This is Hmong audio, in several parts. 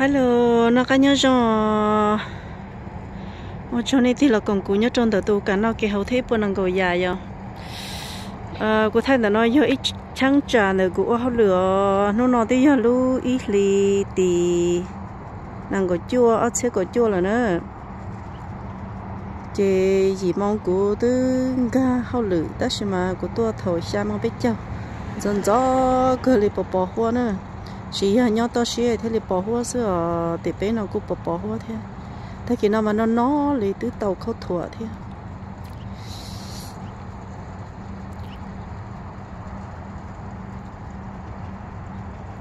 Hello, noj qab nyob zoo. Ua tsaug nej tig los koom kuv nyob rau ntawm tus kam noj kev haus thiab ib puas nees nkaum yam yom. Kuv thaij ntawm no yog ib cheeb tsam ntawm kuv ua hauj lwm os. Hnub no twb yog lub ib hlis tim nees nkaum cuaj ob txhiab kaum cuaj lawm na. Ces yim moo kuv twb nkag hauj lwm tab sis mas kuv tuaj thaum xya moo peb caug, ntxov ntxov kawg li pos pos huab na. Tsis yog nyob toj siab thiaj li pos huab xwb os, tim peb no kuj pos pos huab thiab. Tag kis no mas no no li twb tau khaub thuam thiab.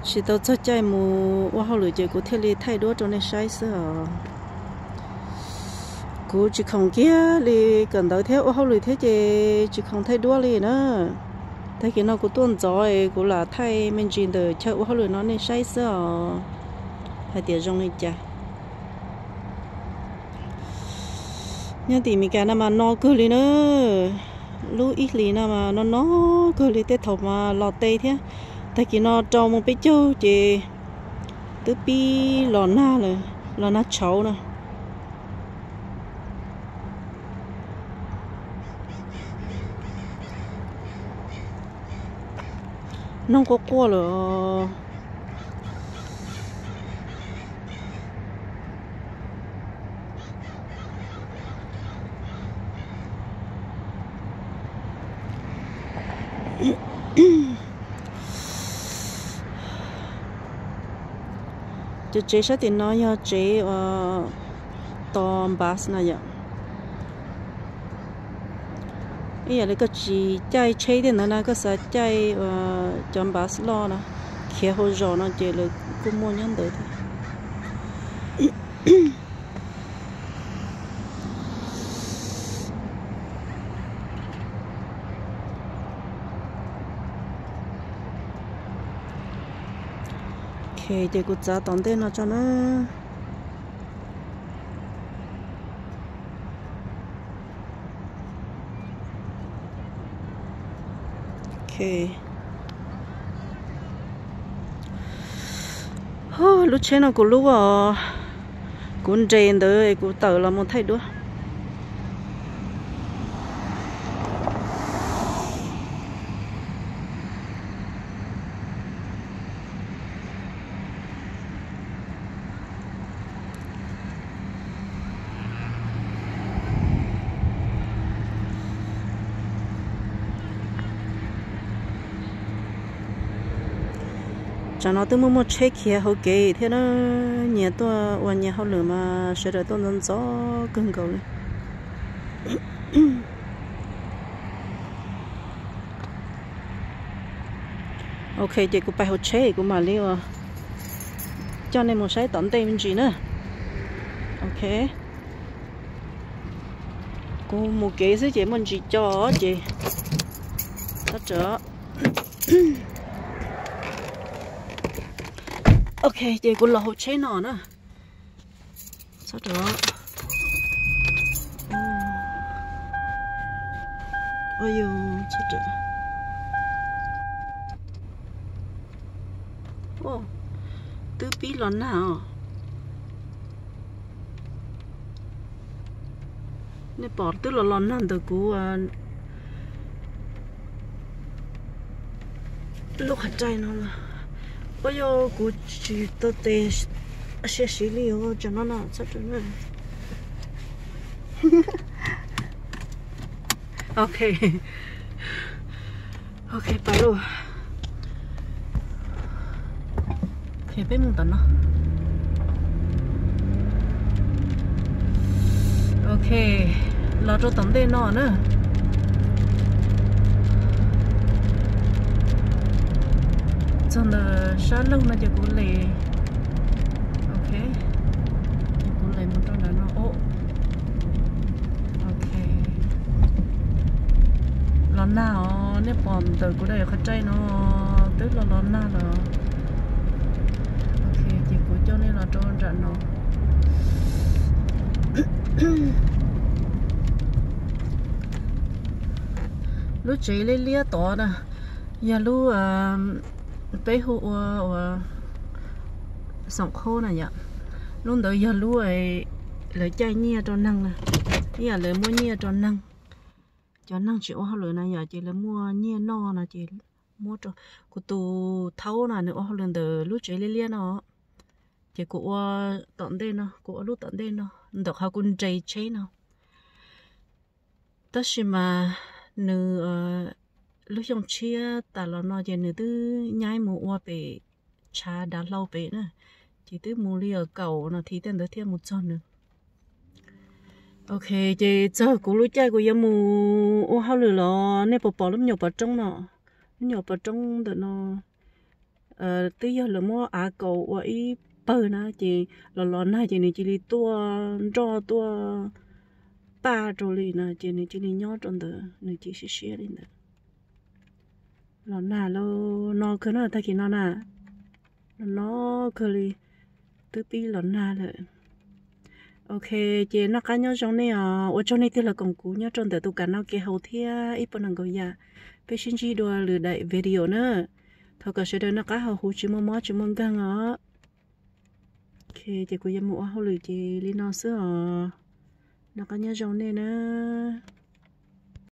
Tsis tau txog caij mus ua hauj lwm ces kuv thiaj li thaij duab rau nej saib xwb os. Kuv tsis khoom kiag li, kawm ntawv thiab ua hauj lwm thiab ces tsis khoom thaij duab li na. Tag kis no kuv tuaj ntxov es kuv lam thaij me ntsis ntawm chaw ua hauj lwm no nej saib xwb os, hais tias zoo li cas. Nyob tim Meskas no mas no kawg li na. Lub ib hlis no mas no no kawg li, tej thaum mas los tes thiab. Tag kis no rau moo peb caug ces twb pib los nag lawm, los nag tshauv na. Noog quaj quaj lawm. Cov tsev sab tim no yog tsev tos bus na yom. Ib yam li koj tsis caij tsheb tej ntawd na, koj xav caij cov bus loj na, khiav hauv zos no ces lawv kuj muaj nyob ntawd thiab. Ok, ces kuv txav tom ntej no tso na. Ok. Lub tsheb no kuv lub os, kuv nres ntawd kuv tawm los mus thaij duab. Tsam no twb muaj muaj tsheb khiav hauv kev thiab na, nyias tuaj ua nyias hauj lwm mas sawv daws tuaj ntxov ntxov kawg nkaus li. Ok, ces kuv pais hauv tsheb kuv mam li ua coj nej mus saib tom ntej me ntsis na. Ok, kuv mus kev xwb ces muaj ntsis co ces txhob rawm. Ok, ces kuv los hauv tsheb no na. Txhob rawm. Twb pib los nag os. Nej pom twb los los nag ntawm kuv lub qhov rai no. Ua yog kuv tsis tau tes siab siv li os, tsam no no txhob rawm na. Ok. Ok, pais lauj. Ok, peb mus tom no. Ok, los rau tom ntej no na. Txog ntawm sab laug no ces kuv les. Ok, ces kuv les mus rau nram no. Ok. Los nag os, nej pom ntawm kuv daim qhov rai no twb los los nag lawm. Ok, ces kuv coj nej los rau nram no. Lub tsev liab liab tod na, yog lub peb hu ua, ua xoom qhub na yom. Lub ntawd yog lub lawv caij nyiaj rau neeg na, ib yam lawv muab nyiaj rau neeg. Cov neeg tsis ua hauj lwm na yom, ces lawv muaj nyiaj noj no ces muab rau. Kuv tus thaub no nws ua hauj lwm ntawm lub tsev liab liab no, ces kuv ua tom ntej no, kuv ua lub tom ntej no, ntawm qhov kuv nres tsheb no. Tab sis mas nws lub xyoo tshiab tas los no ces nws twb nyaib mus ua pem tshav dav hlau pem na, ces twb mus li kaum no thiv tej ntawd thiaj mus txog nws. Ok, ces txog kuv lub caij kuv yuav mus ua hauj lwm los nej puas pom lub me nyuam pov roob no? Lub me nyuam pov roob ntawm no twb yog lawv muab av kaus ua ib pawg na, ces los los nag ces nws cia li tuaj nroj tuaj paj rau li no, ces nws cia li nyob rau ntawd, nws cia siab siab li ntawd. Los nag los no kawg na, tag kis no na, los no kawg li, twb pib los nag lawm. Ok, ces noj qab nyob zoo nej os, ua tsaug nej tig los koom kuv nyob rau ntawm tus kam no kev haus thiab ib puas nees nkaum yam. Peb sib ntsib dua lwm daim video na. Thov kom sawv daws noj qab haus huv tsis muaj mob tsis muaj nkeeg os. Ok, ces kuv yuav mus ua hauj lwm ces li no xwb os. Noj qab nyob zoo nej na.